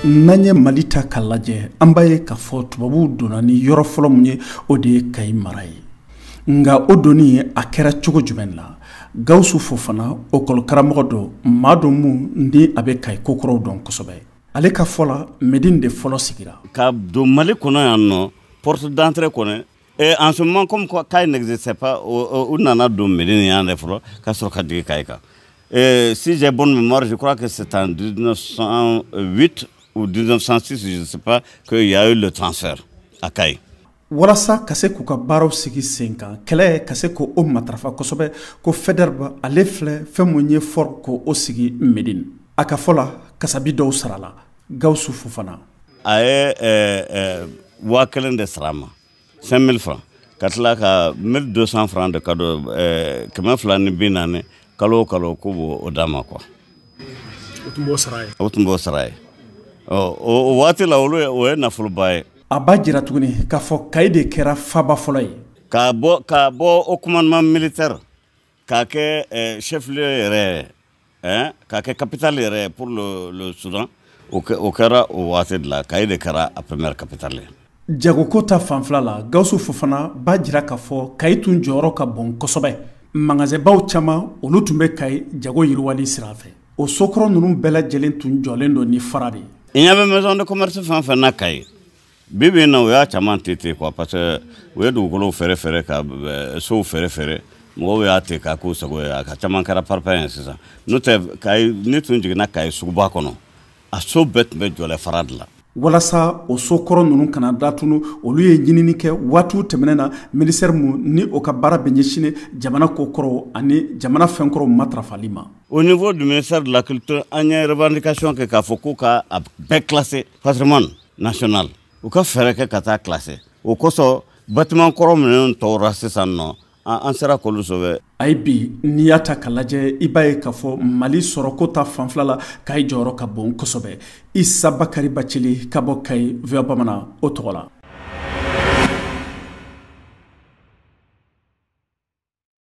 N'an ye Mali ta k'a lajɛ, an b'a ye k'a fɔ tubabuw donna ni yɔrɔ fɔlɔ mun ye, o de ye Kayi mara ye. Nka o donni, a kɛra cogo jumɛn la? Gawusu Fofana, école karamɔgɔ don, maa don mun ni a bɛ Kayi kokɔrɔw dɔn kosɛbɛ. Ale ka fɔ la, Medine de fɔlɔ sigira. Ka don Mali kɔnɔ yan nɔ, porte d'entrée kɔnɔ. Et en ce moment, comme quoi Kayi n'existait pas, u nana don Medine yan de fɔlɔ ka sɔrɔ ka jigin Kayi kan. Et si j'ai bonne mémoire, je crois que c'est en 1908 ou 1906, je ne sais pas, qu'il y a eu le transfert à Kayi. Walasa ka se k'u ka baaraw sigi sen kan, kɛlɛ ka se k'o matarafa kosɛbɛ, ko Faidherbe ale filɛ fɛn mun ye fort k'o sigi Medine. A ka fɔ la, kasabi dɔw sarala. Gawusu Fofana. A ye 1000 de sara a ma, 5000 francs, ka tila ka 1200 francs de cadeau, 240, kalo o kalo k'u b'o o d'a ma quoi. O tun b'o sara ye. O tun b'o sara ye. Ɔ, o waati la, olu o ye nafoloba ye. A b'a jira tuguni k'a fɔ Kayi de kɛra faba fɔlɔ ye. K'a bɔ au commandement militaire k'a kɛ chef lieu yɛrɛ hein, k'a kɛ capitale yɛrɛ pour le Soudan, o kɛra o waati de la. Kayi de kɛra a première capitale ye. Jagoko ta fanfɛla la, Gawusu Fofana b'a jira k'a fɔ Kayi tun jɔyɔrɔ ka bon kosɛbɛ. Magasinbaw caman, olu tun bɛ Kayi jago yiriwali sira fɛ. O sokɔrɔ ninnu bɛɛ lajɛlen tun jɔlen don ni fara de ye. I ɲɛ bɛ maison de commerce fɛn fɛn na Kayi bi bi in na, o y'a caman ten ten quoi, parce que u ye dugukolow feere feere ka sow feere feere, mɔgɔw y'a ten k'a k'u sago ye. A ka caman kɛra parpaing ye sisan. N'o tɛ, Kayi, ne tun jiginna Kayi suguba kɔnɔ, a so bɛɛ tun bɛ jɔlɛ fara de la. Walasa o sokɔrɔ ninnu kana datunu, olu ye ɲinini kɛ waatiw tɛmɛnen na, ministère mun ni o ka baara bɛ ɲɛsin jamana kokɔrɔw ani jamana fɛnkɔrɔw matarafali ma. Au niveau du ministère de la Culture, an ye revendication kɛ k'a fɔ k'u ka a bɛɛ classé patrimoine national, u ka fɛɛrɛ kɛ ka taa classé. O kosɔn, bâtiment kɔrɔ minnu tɔwra sisan nɔ, an sera k'olu sauver. Ayi, bi n'i y'a ta ka lajɛ, i b'a ye k'a fɔ Mali sɔrɔko ta fanfɛla la, Kayi jɔyɔrɔ ka bon kosɛbɛ. Isa Bakari Bacili ka bɔ Kayi, VOA Bamanan o tɔgɔ la.